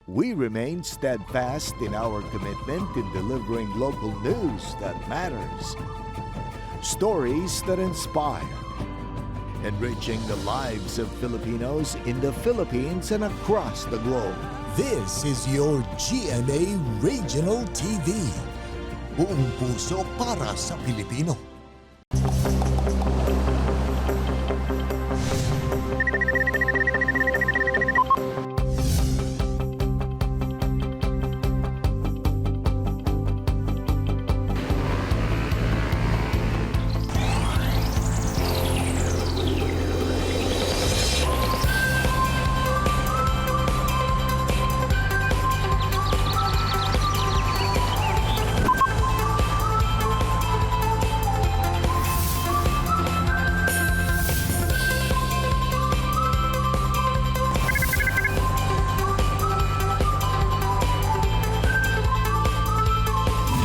We remain steadfast in our commitment in delivering local news that matters, stories that inspire, enriching the lives of Filipinos in the Philippines and across the globe. This is your GMA Regional TV. Buong puso para sa Pilipino.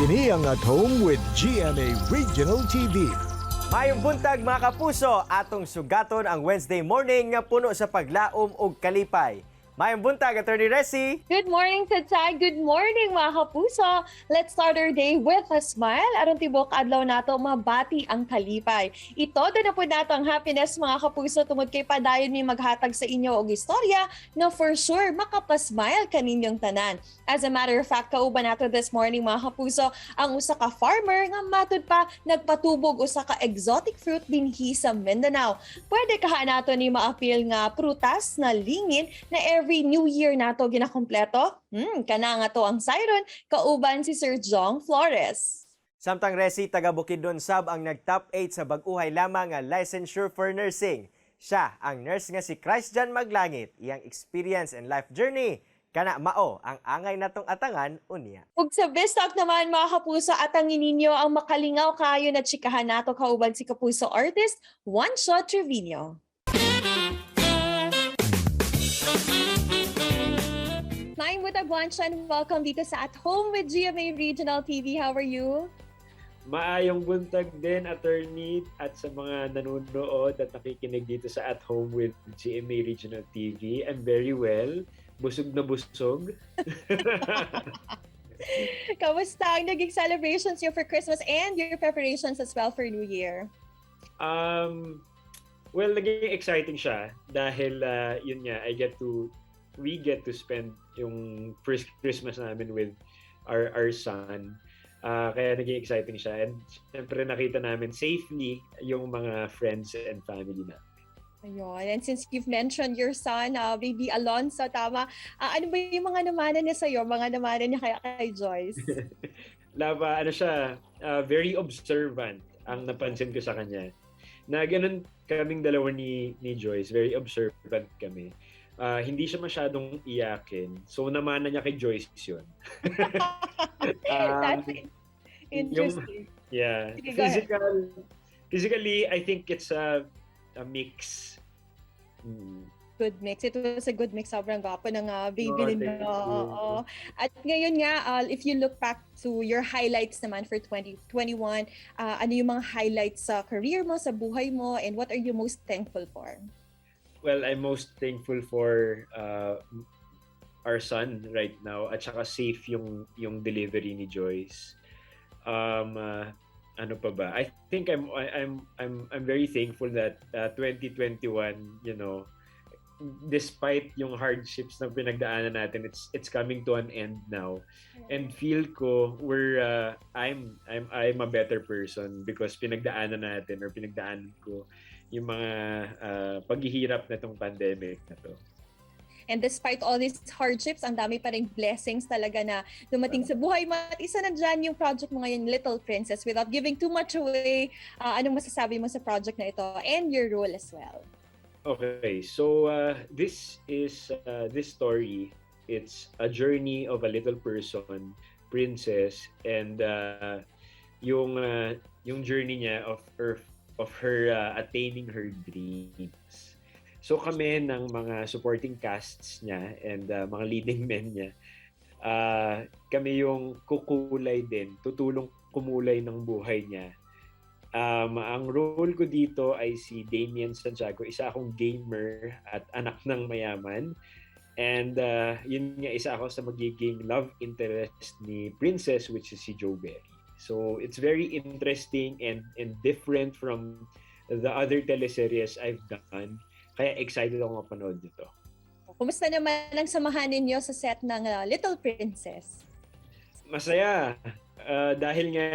Kini ang At Home with GMA Regional TV. Maayong buntag, mga kapuso, atong sugaton ang Wednesday morning nga puno sa paglaom ug kalipay. Maayong buntag, Attorney Resi. Good morning, Tatay. Good morning, mga kapuso. Let's start our day with a smile. Aron tibok adlaw nato mabati ang kalipay. Itodo na po nato ang happiness, mga kapuso, tungod kay padayon mi maghatag sa inyo og istorya na for sure makapasmile kaninyong tanan. As a matter of fact, kauban nato this morning, mga kapuso, ang usa ka farmer nga matud pa nagpatubog usa ka exotic fruit dinhi sa Mindanao. Pwede kaha nato ni maapil nga prutas na lingin na every New Year nato ginakompleto? Kana nga to ang siron, kauban si Sir Jong Flores. Samtang Resi, taga Bukidnon sab ang nag-top 8 sa bag-uhay lamang nga licensure for nursing. Siya ang nurse nga si Christian Maglangit. Iyang experience and life journey kana mao ang angay natong atangan unya. Ug sa Bistalk naman, mga kapuso, atangin ninyo ang makalingaw kayo na tsikahan nato kauban si kapuso artist One Shot Trevino. Maayong buntag, One Shot, and welcome dito sa At Home with GMA Regional TV. How are you? Maayong buntag din, attorney, at sa mga nanonood at nakikinig dito sa At Home with GMA Regional TV. I'm very well. Busog na busog. Kamusta ang naging celebrations niyo for Christmas and your preparations as well for New Year? Well, naging exciting siya dahil yun nga, I get to, we get to spend yung first Christmas namin with our son. Kaya naging exciting siya. And syempre nakita namin safely yung mga friends and family na. Ayun. And since you've mentioned your son, baby Alonso, tama? Ano ba yung mga namana niya sa'yo? Mga namana niya kaya kay Joyce? Lava, ano siya, very observant ang napansin ko sa kanya. Na ganun kaming dalawa ni Joyce, very observant kami. Hindi siya masyadong iyakin. So namana niya kay Joyce yun. That's interesting. Yeah. Sige, go ahead. Physically, I think it's a mix. Good mix. It was a good mix. Sobrang gwapo ng baby Oh, ninyo. Thank you. Oo. At ngayon nga, if you look back to your highlights naman for 2021, ano yung mga highlights sa career mo, sa buhay mo, and what are you most thankful for? Well, I'm most thankful for our son right now at saka safe yung delivery ni Joyce. Ano pa ba? I think I'm I, I'm very thankful that 2021, despite yung hardships na pinagdaanan natin, it's coming to an end now. And feel ko we're I'm a better person because pinagdaanan natin or pinagdaanan ko yung mga paghihirap na tong pandemic na to. And despite all these hardships, ang dami pa rin blessings talaga na dumating sa buhay mo. At isa na dyan yung project mo ngayon, Little Princess. Without giving too much away, anong masasabi mo sa project na ito and your role as well? Okay, so this is this story. It's a journey of a little person, princess, and yung journey niya of her attaining her dreams. So kami ng mga supporting casts niya and mga leading men niya, kami yung kukulay din, tutulong kumulay ng buhay niya. Ang role ko dito ay si Damien Santiago, isa akong gamer at anak ng mayaman. And yun nga, isa ako sa magiging love interest ni Princess, which is si Joe Berry. So it's very interesting and different from the other teleseries I've done. Kaya excited ako mapanood nito. Kumusta naman ang samahan ninyo sa set ng Little Princess? Masaya. Dahil nga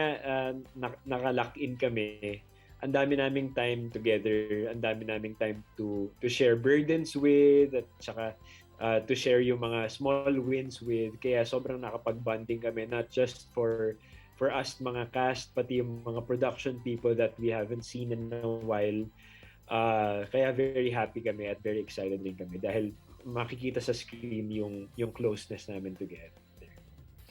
naka-lock in kami, ang dami naming time together, ang dami naming time to share burdens with at saka to share yung mga small wins with. Kaya sobrang nakapag-bonding kami, not just for us mga cast, pati yung mga production people that we haven't seen in a while. Kaya very happy kami at very excited din kami dahil makikita sa screen yung closeness namin together.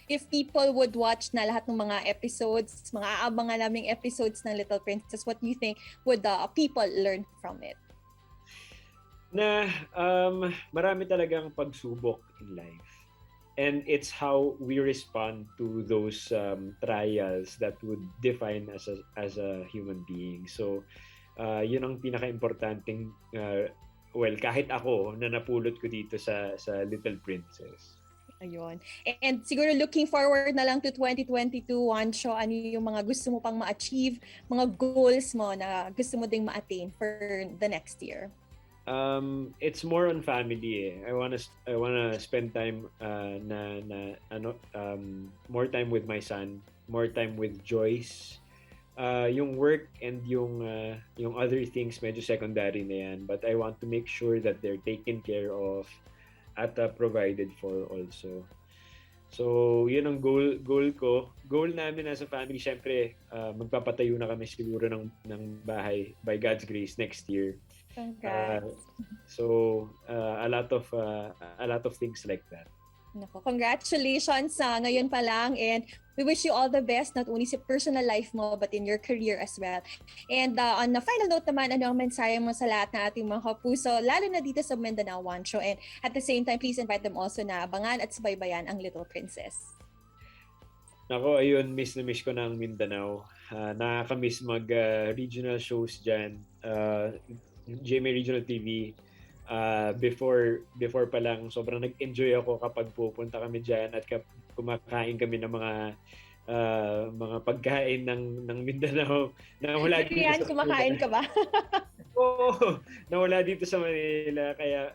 If people would watch na lahat ng mga episodes, mga aabangan naming episodes ng Little Princess, what do you think would the people learn from it? Na marami talagang pagsubok in life. And it's how we respond to those trials that would define us as a human being. So, yun ang pinaka-importanteng, well, kahit ako, na napulot ko dito sa Little Princess. Ayun. And siguro looking forward na lang to 2022, Juancho, ano yung mga gusto mo pang ma-achieve, mga goals mo na gusto mo ding ma-attain for the next year? It's more on family eh. I wanna spend time na ano more time with my son, more time with Joyce. Yung work and yung other things, medyo secondary na yan, but I want to make sure that they're taken care of at provided for also. So, yun ang goal ko. Goal namin as a family, syempre, magpapatayo na kami siguro ng bahay by God's grace next year. Congrats. So, a lot of things like that. Nako, congratulations sa ngayon pa lang, and we wish you all the best not only sa personal life mo but in your career as well. And on the final note naman, ano ang mensahe mo sa lahat ng ating mga kapuso, lalo na dito sa Mindanao, Juancho, and at the same time, please invite them also na abangan at subaybayan ang Little Princess? Nako, ayun, miss na miss ko na ang Mindanao. Nakakamiss mag regional shows dyan. GMA Regional TV. Before pa lang, sobrang nag-enjoy ako kapag pupunta kami dyan at kumakain kami ng mga pagkain ng Mindanao na wala dito Rian, sa kumakain ka ba? Oo, nawala dito sa Manila, kaya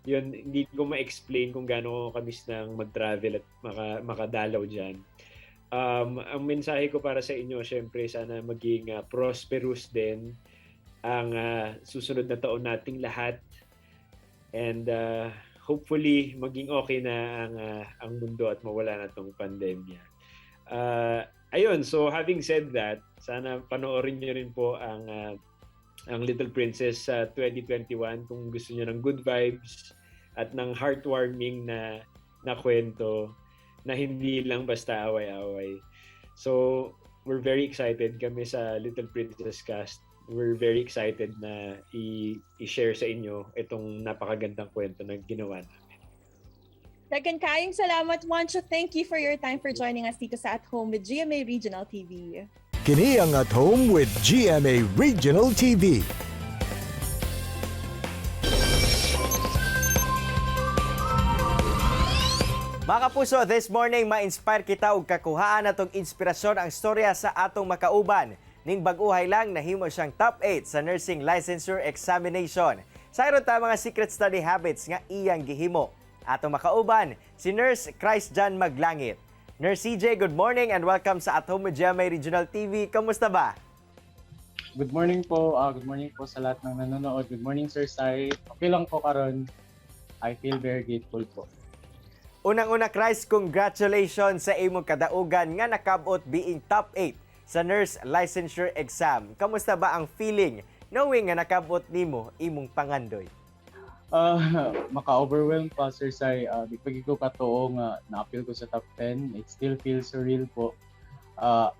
yun, hindi ko ma-explain kung gaano ko kamiss ng mag-travel at makadalaw diyan. Ang mensahe ko para sa inyo, syempre, sana maging prosperous din ang susunod na taon nating lahat and hopefully maging okay na ang mundo at mawala na tong pandemya. Ayun, so having said that, sana panoorin niyo rin po ang Little Princess sa 2021 kung gusto niyo ng good vibes at ng heartwarming na kwento na hindi lang basta away-away. So, we're very excited kami sa Little Princess cast. We're very excited na i-share sa inyo itong napakagandang kwento na ginawa namin. Daghan kayong salamat, Juancho. Thank you for your time, for joining us dito sa At Home with GMA Regional TV. Kini ang At Home with GMA Regional TV. Mga kapuso, this morning ma-inspire kita og kakuhaan natong inspirasyon ang storya sa atong makauban. Ning bag-uhay lang nahimo siyang top 8 sa nursing licensure examination. Sayron ta mga secret study habits nga iyang gihimo. Atong makauban si Nurse Christ John Maglangit. Nurse CJ, good morning and welcome sa At Home with GMA Regional TV. Kamusta ba? Good morning po. Good morning po sa lahat ng nanonood. Good morning, Sir Sai. Okay lang po karon. I feel very grateful po. Unang-una, Christ, congratulations sa imong kadaugan nga nakabot being top 8 sa nurse licensure exam. Kamusta ba ang feeling knowing nga nakabot nimo imong pangandoy? Maka-overwhelm pa, Sir Sai. Di pa ko katuo nga na-appeal ko sa top 10. It still feels surreal po.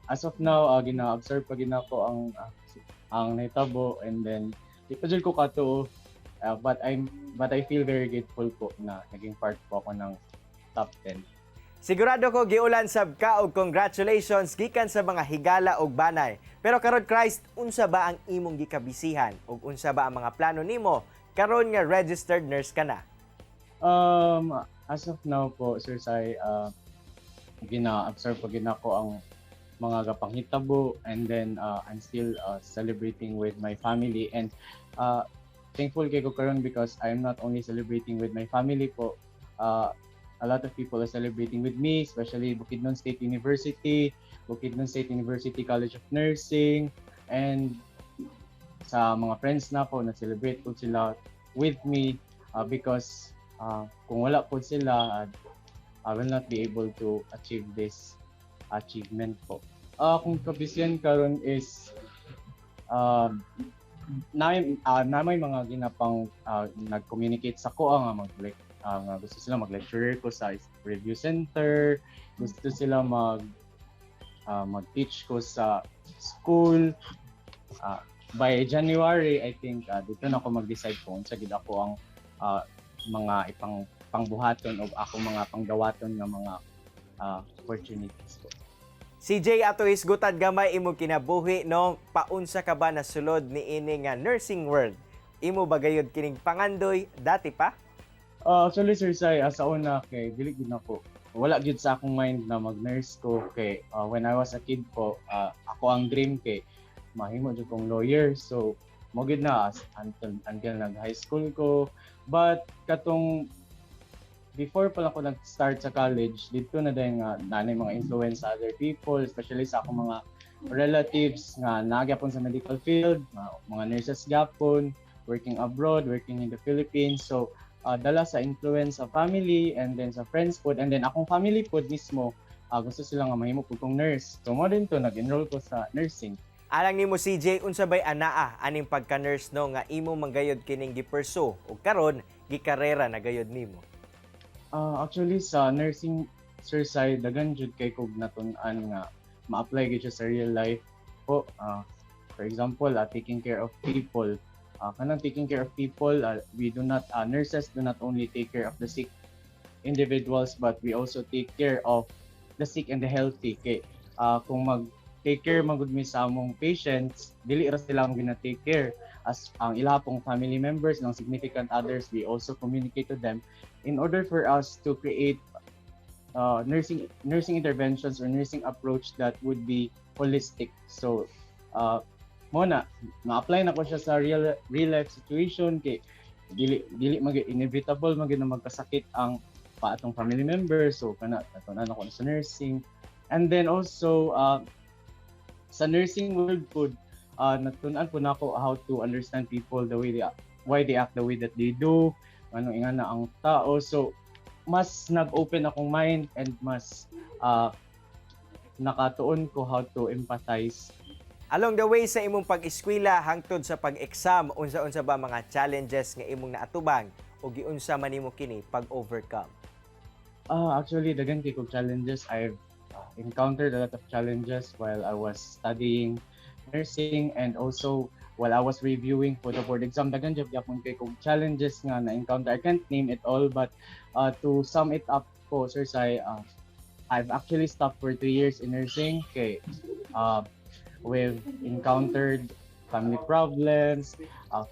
As of now, gina-observe pa gina ko ang nahitabo and then di pa jud ko katuo. But I feel very grateful po na naging part po ako ng top 10. Sigurado ko giulan sab ka og congratulations gikan sa mga higala og banay. Pero karon, Christ, unsa ba ang imong gikabisihan ug unsa ba ang mga plano nimo karon nga registered nurse ka na? As of now po, Sir Sai, gina-observe pa gina ko ang mga gapanghitabo and then I'm still celebrating with my family and thankful kay ko karon because I'm not only celebrating with my family po, a lot of people are celebrating with me, especially Bukidnon State University, Bukidnon State University College of Nursing, and sa mga friends na ko na celebrate po sila with me because kung wala po sila, I will not be able to achieve this achievement po. Kung kabisyan karon is na may mga ginapang nag-communicate sa ko nga mag like nga gusto sila mag-lecturer ko sa review center, gusto sila mag-teach ko sa school. By January, I think dito na ako mag-decide kung unsa gid ako ang mga ipang pangbuhaton o ako mga pangdawaton nga mga opportunities ko. CJ, ato hisgutan gamay imong kinabuhi, no? Paunsa ka ba nasulod ni ini nga nursing world? Imo ba gayud kining pangandoy dati pa? Actually, Sir Sai, sa una kay dili gid nako. Wala gid sa akong mind na mag-nurse ko kay when I was a kid po, ako ang dream kay mahimo jud kong lawyer. So mo gid na as, until nag high school ko. But katong before pa lang ko nag-start sa college, dito na din nga nanay mga influence sa other people, especially sa akong mga relatives nga naa gyapon sa medical field, mga nurses gyapon, working abroad, working in the Philippines. So dala sa influence sa family and then sa friends pod and then akong family pod mismo, gusto sila nga mahimo pud kong nurse. So mo din to nag-enroll ko sa nursing. Alang nimo, CJ, unsa bay anaa aning pagka-nurse, no, nga imo manggayod kining gi-pursue ug karon gikarera na gayod nimo? Actually sa nursing, sir side, daghan jud kay kog natun-an nga ma-apply gyud siya sa real life po. For example, taking care of people. Kanang taking care of people, we do not nurses do not only take care of the sick individuals but we also take care of the sick and the healthy. Kay kung mag take care man gud mi sa among patients, dili ra sila ang gina-take care as ang ila pong family members ng significant others. We also communicate to them in order for us to create nursing interventions or nursing approach that would be holistic. So mo na na-apply na ko siya sa real real life situation kay dili mag inevitable man gyud na magkasakit ang pa atong family members. So kana natun-an ako sa nursing. And then also sa nursing world pod, natun-an po nako how to understand people, the way they why they act the way that they do, ano ingana ang tao. So mas nag-open akong mind and mas nakatuon ko how to empathize. Along the way sa imong pag-eskwela hangtod sa pag-exam, unsa-unsa ba mga challenges nga imong naatubang o giunsa man nimo kini pag-overcome? Actually, daghan kay kog challenges. I've encountered a lot of challenges while I was studying nursing and also while I was reviewing for the board exam. Daghan jud gyapon kay kog challenges nga na-encounter. I can't name it all, but to sum it up po, Sir Sai, I've actually stopped for 3 years in nursing kay we've encountered family problems,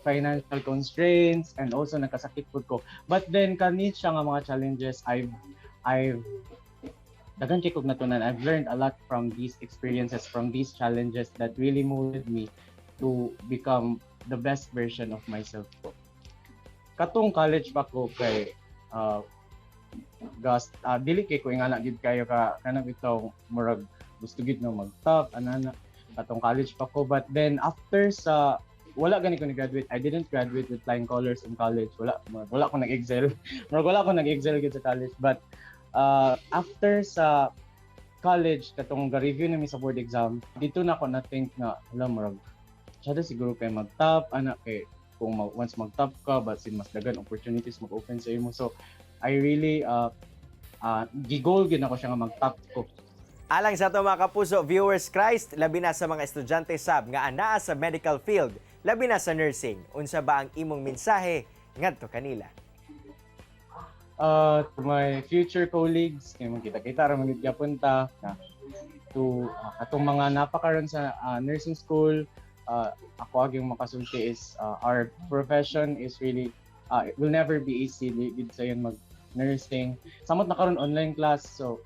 financial constraints, and also nagkasakit pud ko. But then kani siya nga mga challenges, I've daghan kay kog natunan. I've learned a lot from these experiences, from these challenges that really molded me to become the best version of myself po. Katong college pa ko kay gas dili kay ko ingana gid kayo ka kanang bitaw murag gusto gid na mag-top anana katong college pa ko. But then after sa wala gani ko ni-graduate. I didn't graduate with flying colors in college. Wala, wala ko nag-excel, murag wala ko nag-excel gid sa college. But after sa college, katong ga-review nami sa board exam, dito na ako na think nga hala, murag siya siguro kay mag-top ana kay kung once mag-top ka basin mas daghan opportunities mag-open sa imo. So I really gi-goal gid ako siya nga mag-top ko. Alang sa ato mga kapuso viewers Christ, labi na sa mga estudyante sab nga anaa sa medical field, labi na sa nursing. Unsa ba ang imong mensahe ngadto kanila? To my future colleagues, kay magkita-kita ra man gid gyapon ta na to atong mga napakaron sa nursing school, ako aging makasulti is our profession is really It will never be easy di gid sayon mag nursing. Samot na karon online class, so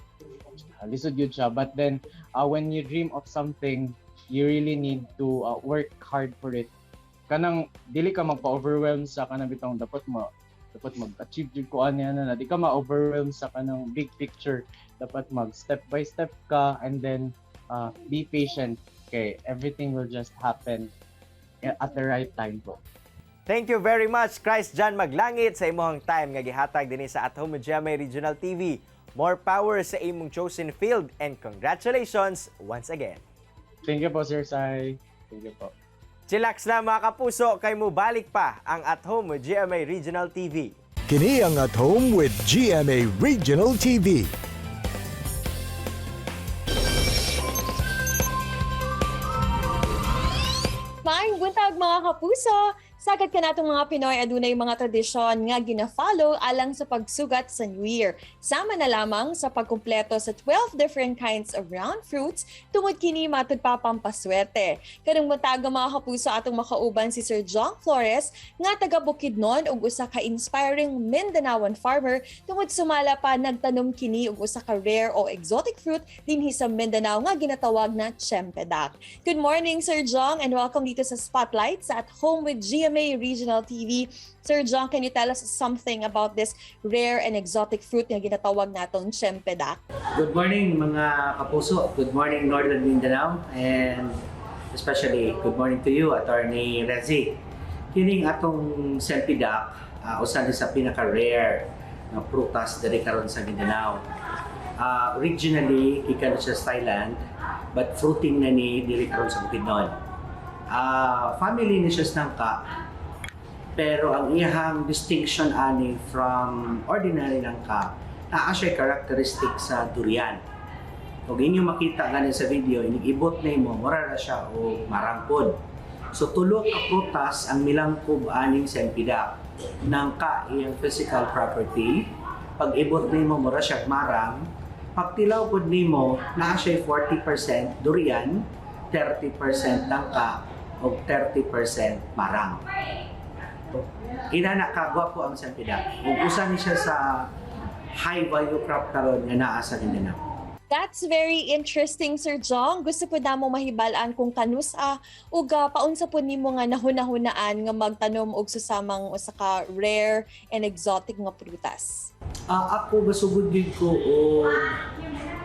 lisod gyud siya. But then when you dream of something, you really need to work hard for it. Kanang dili ka magpa-overwhelm sa kanang bitong dapat mag-achieve jud ko ani ana na di ka ma-overwhelm sa kanang big picture. Dapat mag step by step ka and then be patient kay everything will just happen at the right time po. Thank you very much, Christ John Maglangit, sa imong time nga gihatag dinhi sa At Home with GMA Regional TV. More power sa imong chosen field and congratulations once again. Thank you po, Sir Sai. Thank you po. Chillax na, mga kapuso, kay mubalik pa ang At Home with GMA Regional TV. Kini ang At Home with GMA Regional TV. Maayong buntag, mga kapuso! Sagad kanatong mga Pinoy, adunay mga tradisyon nga gina-follow alang sa pagsugat sa New Year. Sama na lamang sa pagkumpleto sa 12 different kinds of round fruits tungod kini matud pa pampaswerte. Karong buntag, mga kapuso, atong makauban si Sir John Flores nga taga Bukidnon ug usa ka inspiring Mindanaoan farmer tungod sumala pa nagtanom kini og usa ka rare o exotic fruit dinhi sa Mindanao nga ginatawag na Chempedak. Good morning, Sir Jong, and welcome dito sa Spotlight sa At Home with GMA Regional TV. Sir Jong, can you tell us something about this rare and exotic fruit nga ginatawag natong Chempedak? Good morning, mga kapuso. Good morning, Northern Mindanao, and especially good morning to you, Attorney Rezi. Kining atong Cempedak, usa ni sa pinaka-rare nga prutas diri karon sa Mindanao. Originally gikan siya sa Thailand, but fruiting na ni diri karon sa Bukidnon. Family ni siya sa nangka, pero ang iyahang distinction ani from ordinary nangka, naa siya characteristic sa durian. Kung inyo makita gani sa video, inig-ibot na imo, mura ra siya og marangkod. So tulo ka prutas ang milangkob aning Cempedak. Nangka iyang physical property, pag ibot nimo mura siya marang, pagtilaw pud nimo naa siya 40% durian, 30% nangka ug 30% marang. Inana ka gwapo ang Cempedak. Ug usa ni siya sa high value crop karon nga naa sa Mindanao. That's very interesting, Sir Jong. Gusto po namo mahibal-an kung kanusa ug paunsa po nimo nga nahuna-hunaan nga magtanom og susamang usa ka rare and exotic nga prutas. Ako gasugod gyud ko og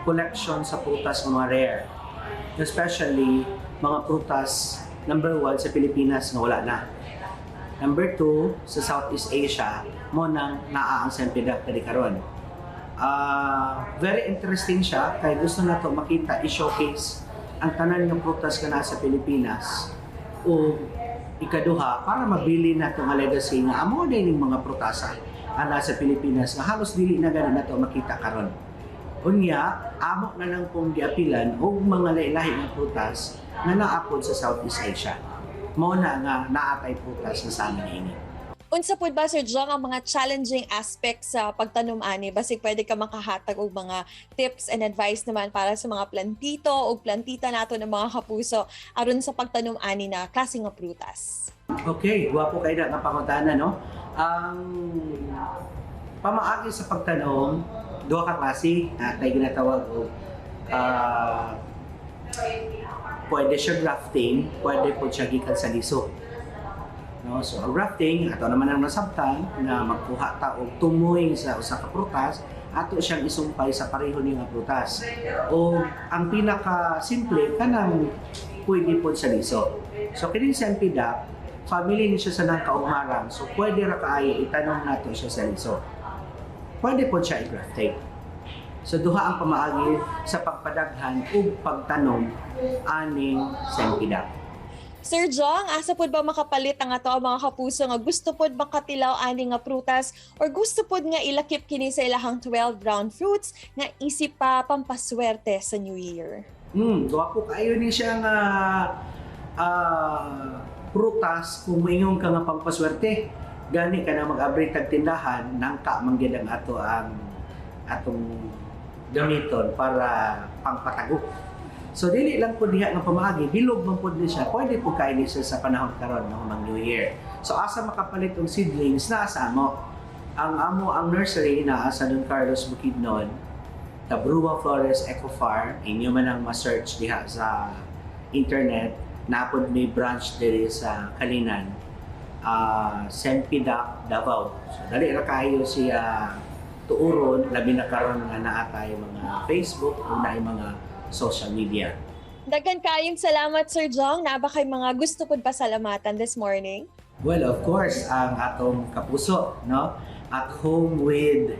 collection sa prutas nga mga rare. Especially mga prutas, number one, sa Pilipinas nga wala na. Number two, sa Southeast Asia mo nang naa ang Cempedak diri karon. Very interesting siya kay gusto nato makita, i-showcase ang tanan nga prutas nga naa sa Pilipinas, o ikaduha, para mabili nato nga legacy nga amo din ning mga prutasa ang nasa Pilipinas nga halos dili na gani nato makita karon. Unya, amo na lang pong giapilan og mga lahi-lahi nga prutas nga naa pod sa Southeast Asia. Mao na nga naa tay prutas nga sama niini. Unsa pud ba, Sir Jong, ang mga challenging aspects sa pagtanom ani? Basig pwede ka makahatag og mga tips and advice naman para sa mga plantito o plantita nato ng mga kapuso aron sa pagtanom ani na klase nga prutas. Okay, gwapo kay na nga pangutana, no? Ang pamaagi sa pagtanom, duha ka klase na tay ginatawag og pwede siya grafting, pwede po siya gikan sa liso. No? So ang grafting, ato naman ang nasabtan na magkuha ta og tumoy sa usa ka prutas, ato siyang isumpay sa pareho ni nga prutas. O ang pinaka simple kanang pwede pod sa liso. So kini sa Cempedak, family ni siya sa nangka ug marang. So pwede ra kaayo itanom nato siya sa liso. Pwede pod siya i-grafting. So duha ang pamaagi sa pagpadaghan ug pagtanom aning Cempedak. Sir Jong, asa pud ba makapalit ang ato ang mga kapuso nga gusto pud makatilaw ani nga prutas or gusto pud nga ilakip kini sa ilahang 12 round fruits nga isip pa pampaswerte sa New Year? Gwapo kaayo ni siya nga prutas kung maingon ka nga pampaswerte. Gani ka na mag-abri tag tindahan, nangka man gyud ang ato ang atong gamiton para pangpatago. So dili lang pud diha nga pamaagi, bilog man pud ni siya. Pwede pud kaayo ni siya sa panahon karon no, mang New Year. So asa makapalit og seedlings naa sa amo. Ang amo ang nursery naa sa Don Carlos, Bukidnon, Tabrua Flores Eco Farm. Inyo man ang ma-search diha sa internet. Naa pod may branch diri sa Calinan, Sempidac, Davao. So dali ra kaayo siya tuuron, labi na karon nga naa tayo mga Facebook o naay mga social media. Daghan kayong salamat, Sir Jong. Naa ba kay mga gusto pud pasalamatan this morning? Well, of course, ang atong kapuso, no? At home with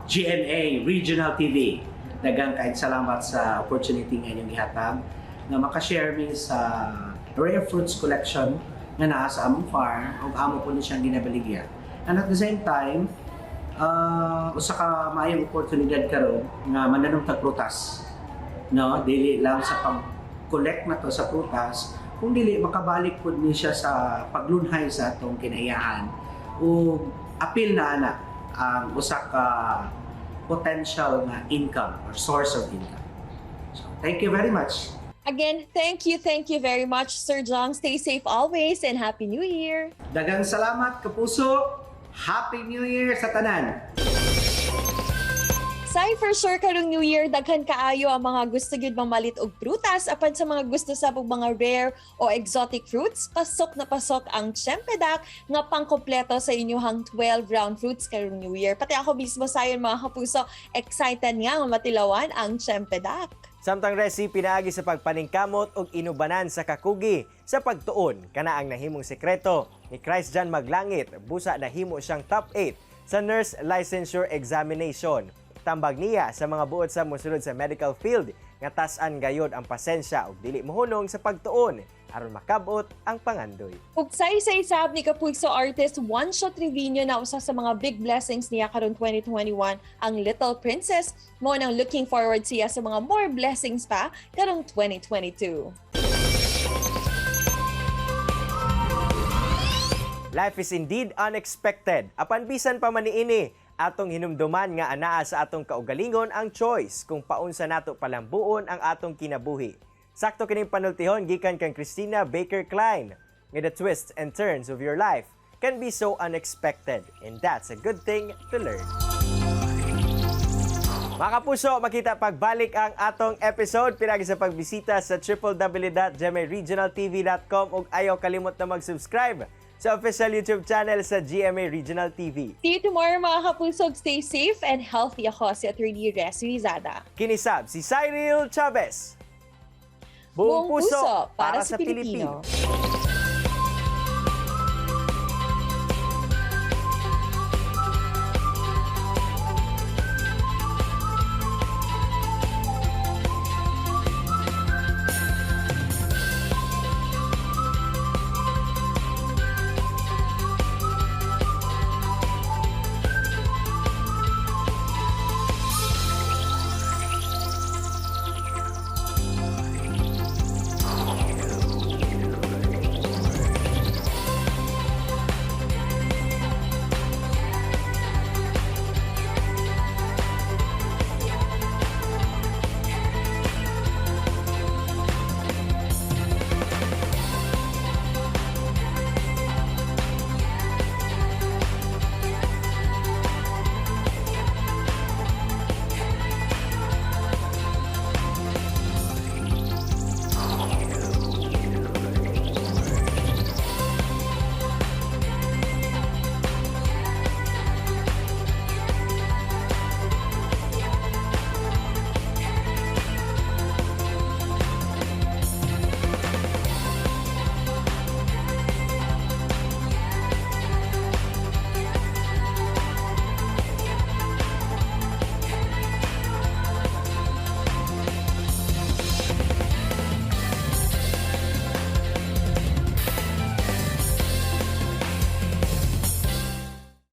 GMA Regional TV. Daghang kaayong salamat sa opportunity nga inyong gihatag nga makashare mi sa rare fruits collection nga naa sa among farm ug amo po ni siyang ginabaligya. And at the same time, usa ka maayong oportunidad karon nga mananom tag prutas. No, dili lang sa pag-collect na to sa prutas, kung dili makabalik pud ni siya sa paglunhay sa atong kinaiyahan ug apil na ana ang usa ka potential nga income or source of income. So, thank you very much. Again, thank you very much, Sir Jong. Stay safe always and Happy New Year! Daghang salamat, kapuso. Happy New Year sa tanan. Say, for sure karong New Year daghan kaayo ang mga gusto gyud mamalit og prutas, apan sa mga gusto sa og mga rare o exotic fruits, pasok na pasok ang Chempedak nga pangkompleto sa inyong 12 round fruits karong New Year. Pati ako mismo, sayon, mga kapuso, excited nga nga matilawan ang Chempedak. Samtang Resi, pinaagi sa pagpaningkamot og inubanan sa kakugi sa pagtuon kana ang nahimong sekreto ni Christ John Maglangit busa nahimo siyang top 8 sa nurse licensure examination. Tambag niya sa mga buot sa mosulod sa medical field nga tas-an gayod ang pasensya ug dili mohunong sa pagtuon aron makabot ang pangandoy. Ug say sab ni kapuso artist Juancho Trevino na usa sa mga big blessings niya karon 2021 ang Little Princess, mo nang looking forward siya sa mga more blessings pa karong 2022. Life is indeed unexpected. Apan bisan pa man niini, atong hinumduman nga anaa sa atong kaugalingon ang choice kung paunsa nato palambuon ang atong kinabuhi. Sakto kining panultihon gikan kang Christina Baker Klein nga the twists and turns of your life can be so unexpected, and that's a good thing to learn. Mga kapuso, makita pagbalik ang atong episode pinaagi sa pagbisita sa www.gmaregionaltv.com ug ayaw kalimot na mag-subscribe sa official YouTube channel sa GMA Regional TV. See you tomorrow, mga kapuso. Stay safe and healthy. Ako si Attorney Resi Rizada. Kini sab si Cyril Chavez. Buong puso para sa Pilipino.